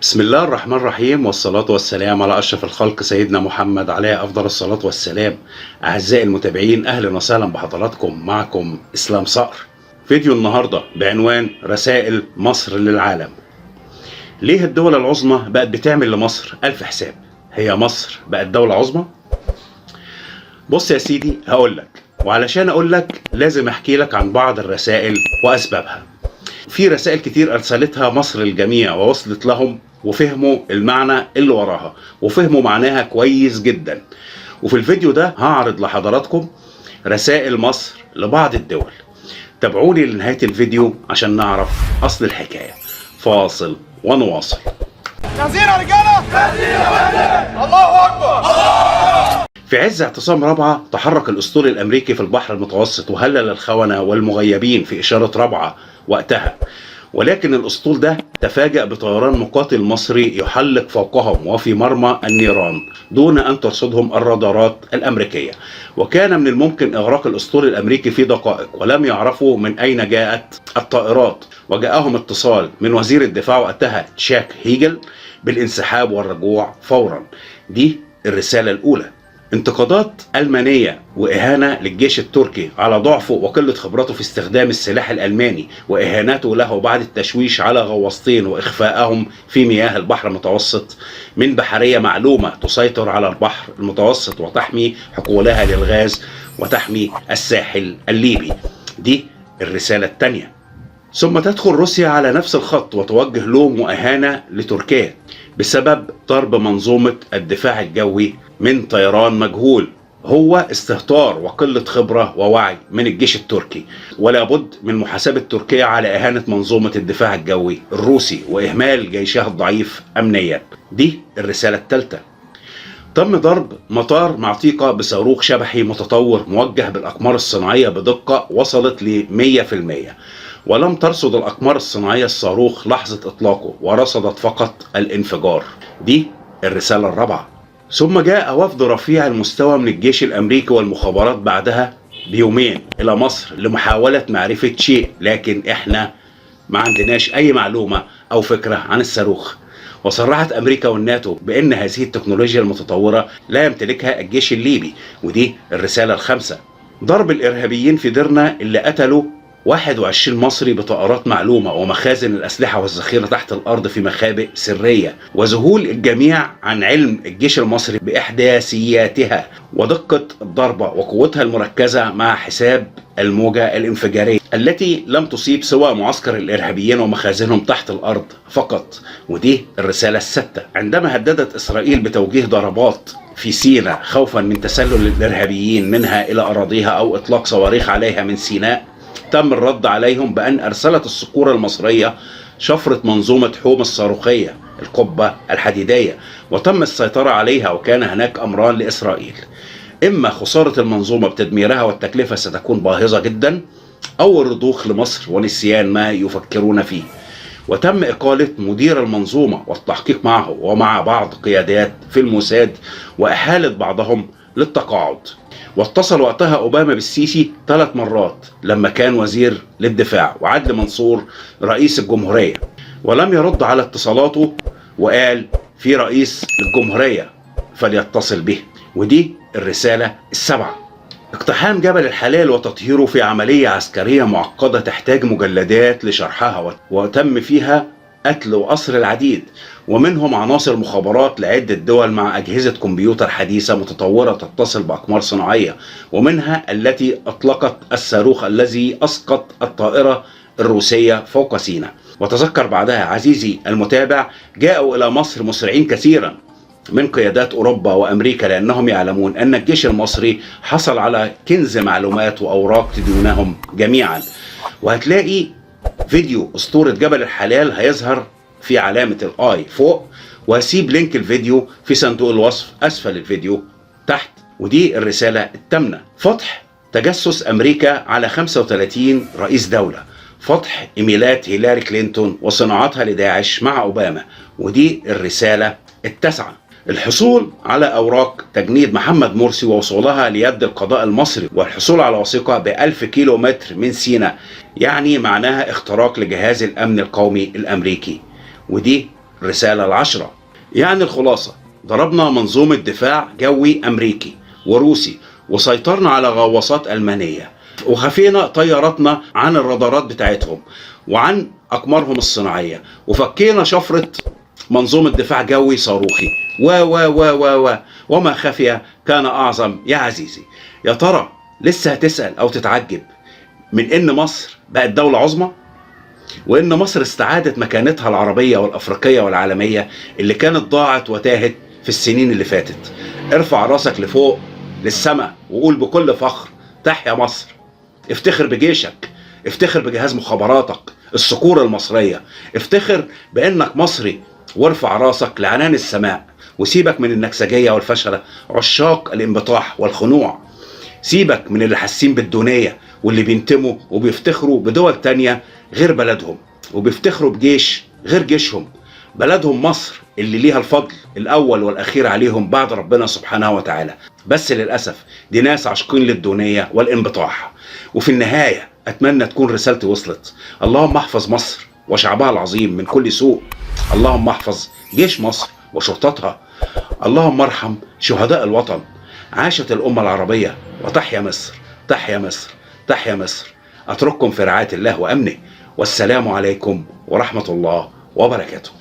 بسم الله الرحمن الرحيم، والصلاة والسلام على أشرف الخلق سيدنا محمد عليه أفضل الصلاة والسلام. أعزائي المتابعين، أهلا وسهلا بحضراتكم، معكم إسلام صقر. فيديو النهاردة بعنوان رسائل مصر للعالم. ليه الدول العظمى بقت بتعمل لمصر ألف حساب؟ هي مصر بقت دولة عظمى؟ بص يا سيدي، هقول لك، وعلشان أقول لك لازم أحكي لك عن بعض الرسائل وأسبابها. في رسائل كتير أرسلتها مصر للجميع ووصلت لهم وفهموا المعنى اللي وراها وفهموا معناها كويس جدا. وفي الفيديو ده هعرض لحضراتكم رسائل مصر لبعض الدول. تابعوني لنهاية الفيديو عشان نعرف أصل الحكاية. فاصل ونواصل. جاهزين يا رجاله؟ جاهزين. الله اكبر. في عز اعتصام رابعة تحرك الأسطول الأمريكي في البحر المتوسط وهلل الخونة والمغيبين في إشارة رابعة وقتها، ولكن الأسطول ده تفاجأ بطيران مقاتل مصري يحلق فوقهم وفي مرمى النيران دون أن ترصدهم الرادارات الأمريكية، وكان من الممكن إغراق الأسطول الأمريكي في دقائق، ولم يعرفوا من أين جاءت الطائرات. وجاءهم اتصال من وزير الدفاع وقتها تشاك هيجل بالانسحاب والرجوع فورا. دي الرسالة الأولى. انتقادات ألمانية وإهانة للجيش التركي على ضعفه وقلة خبرته في استخدام السلاح الألماني، وإهانته له بعد التشويش على غواصتين وإخفائهم في مياه البحر المتوسط من بحرية معلومة تسيطر على البحر المتوسط وتحمي حقولها للغاز وتحمي الساحل الليبي. دي الرسالة الثانية. ثم تدخل روسيا على نفس الخط وتوجه لوم وإهانة لتركيا بسبب ضرب منظومة الدفاع الجوي من طيران مجهول، هو استهتار وقلة خبرة ووعي من الجيش التركي، ولا بد من محاسبة تركيا على إهانة منظومة الدفاع الجوي الروسي وإهمال جيشها الضعيف أمنيا. دي الرسالة الثالثة. تم ضرب مطار معتيقة بصاروخ شبحي متطور موجه بالأقمار الصناعية بدقة وصلت ل 100%، ولم ترصد الأقمار الصناعية الصاروخ لحظة إطلاقه ورصدت فقط الانفجار. دي الرسالة الرابعة. ثم جاء وفد رفيع المستوى من الجيش الأمريكي والمخابرات بعدها بيومين إلى مصر لمحاولة معرفة شيء، لكن إحنا ما عندناش أي معلومة أو فكرة عن الصاروخ. وصرحت أمريكا والناتو بأن هذه التكنولوجيا المتطورة لا يمتلكها الجيش الليبي. ودي الرسالة الخامسة. ضرب الإرهابيين في درنا اللي قتلوا 21 مصري بطائرات معلومة ومخازن الأسلحة والذخيرة تحت الأرض في مخابئ سرية، وذهول الجميع عن علم الجيش المصري بإحداثياتها ودقة الضربة وقوتها المركزة مع حساب الموجة الانفجارية التي لم تصيب سوى معسكر الإرهابيين ومخازنهم تحت الأرض فقط. ودي الرسالة السادسة. عندما هددت إسرائيل بتوجيه ضربات في سيناء خوفا من تسلل الإرهابيين منها إلى أراضيها أو إطلاق صواريخ عليها من سيناء، تم الرد عليهم بأن أرسلت الصقور المصرية شفرة منظومة حوم الصاروخية القبة الحديدية وتم السيطرة عليها. وكان هناك أمران لإسرائيل: إما خسارة المنظومة بتدميرها والتكلفة ستكون باهظة جدا، أو الرضوخ لمصر ونسيان ما يفكرون فيه. وتم إقالة مدير المنظومة والتحقيق معه ومع بعض قيادات في الموساد وإحالة بعضهم للتقاعد. واتصل وقتها أوباما بالسيسي 3 مرات لما كان وزير للدفاع وعدلي منصور رئيس الجمهورية، ولم يرد على اتصالاته، وقال في رئيس للجمهورية فليتصل به. ودي الرسالة السابعة. اقتحام جبل الحلال وتطهيره في عملية عسكرية معقدة تحتاج مجلدات لشرحها، وتم فيها قتل وأسر العديد، ومنهم عناصر مخابرات لعدة دول مع أجهزة كمبيوتر حديثة متطورة تتصل بأقمار صناعية، ومنها التي أطلقت الصاروخ الذي أسقط الطائرة الروسية فوق سيناء. وتذكر بعدها عزيزي المتابع، جاءوا إلى مصر مسرعين كثيرا من قيادات أوروبا وأمريكا لأنهم يعلمون أن الجيش المصري حصل على كنز معلومات وأوراق تدينهم جميعا. وهتلاقي فيديو أسطورة جبل الحلال هيظهر في علامة ال i فوق، وهسيب link الفيديو في صندوق الوصف أسفل الفيديو تحت. ودي الرسالة الثامنة. فضح تجسس أمريكا على 35 رئيس دولة، فضح إيميلات هيلاري كلينتون وصناعتها لداعش مع أوباما. ودي الرسالة التاسعة. الحصول على أوراق تجنيد محمد مرسي ووصولها ليد القضاء المصري، والحصول على وثيقة ب1000 كيلو متر من سيناء، يعني معناها اختراق لجهاز الأمن القومي الأمريكي. ودي الرسالة 10. يعني الخلاصة، ضربنا منظومة دفاع جوي أمريكي وروسي، وسيطرنا على غواصات ألمانية، وخفينا طياراتنا عن الرادارات بتاعتهم وعن أقمارهم الصناعية، وفكينا شفرة منظومة دفاع جوي صاروخي و و و و و وما خفي كان أعظم يا عزيزي. يا ترى لسه هتسأل أو تتعجب من إن مصر بقت دولة عظمى، وإن مصر استعادت مكانتها العربية والأفريقية والعالمية اللي كانت ضاعت وتاهت في السنين اللي فاتت؟ ارفع راسك لفوق للسماء وقول بكل فخر: تحيا مصر. افتخر بجيشك، افتخر بجهاز مخابراتك الصقور المصرية، افتخر بأنك مصري، وارفع راسك لعنان السماء، وسيبك من النكسجية والفشلة عشاق الانبطاح والخنوع. سيبك من اللي حاسين بالدونية واللي بينتموا وبيفتخروا بدول تانية غير بلدهم، وبيفتخروا بجيش غير جيشهم. بلدهم مصر اللي ليها الفضل الأول والأخير عليهم بعد ربنا سبحانه وتعالى. بس للأسف دي ناس عاشقين للدونية والانبطاح. وفي النهاية أتمنى تكون رسالتي وصلت. اللهم احفظ مصر وشعبها العظيم من كل سوء. اللهم احفظ جيش مصر وشرطتها. اللهم ارحم شهداء الوطن. عاشت الأمة العربية، وتحيا مصر، تحيا مصر، تحيا مصر. أترككم في رعاية الله وأمنه، والسلام عليكم ورحمة الله وبركاته.